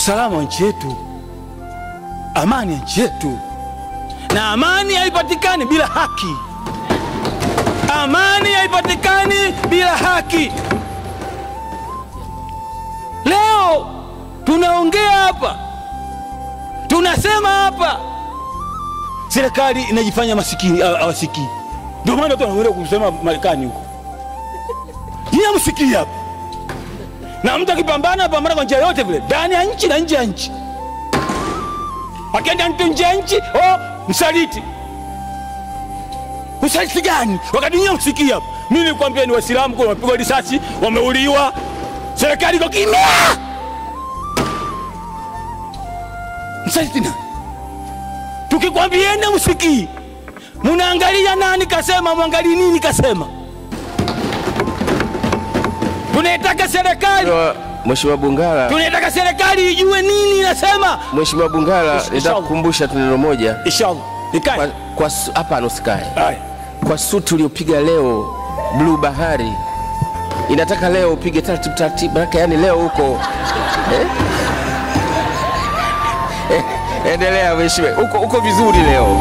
Usalama wa nchi yetu, amani ya nchi yetu. Na amani haipatikani bila haki. Amani haipatikani bila haki. Leo tunaongea hapa, tunasema hapa, serikali inajifanya masikini, hawasikii. Ndio maana watu wanaenda kusema Marekani huko. Yeye msikii hapa. Na mtu akipambana pambana kwa njia yote vile, ndani ya nchi na nje ya nchi. Akienda mtu nje ya nchi, oh, msaliti. Usaliti gani? Wakati nyinyi msikii hapa. Mimi nikwambia ni Waislamu kwa wamepigwa risasi, wameuliwa. Serikali iko kimya. Msaliti nani? Tukikwambieni msikii. Mnaangalia nani kasema, mwangalie nini kasema. Tunaitaka serikali. Mheshimiwa Bungala, tunaitaka serikali ijue nini inasema. Mheshimiwa Bungala, nitakukumbusha tu neno moja. Inshallah. Nikae. Kwa hapa usikae. Kwa suti uliyopiga leo Blue Bahari, inataka leo upige taratibu taratibu, yaani leo huko. Endelea mheshimiwa. Uko vizuri leo.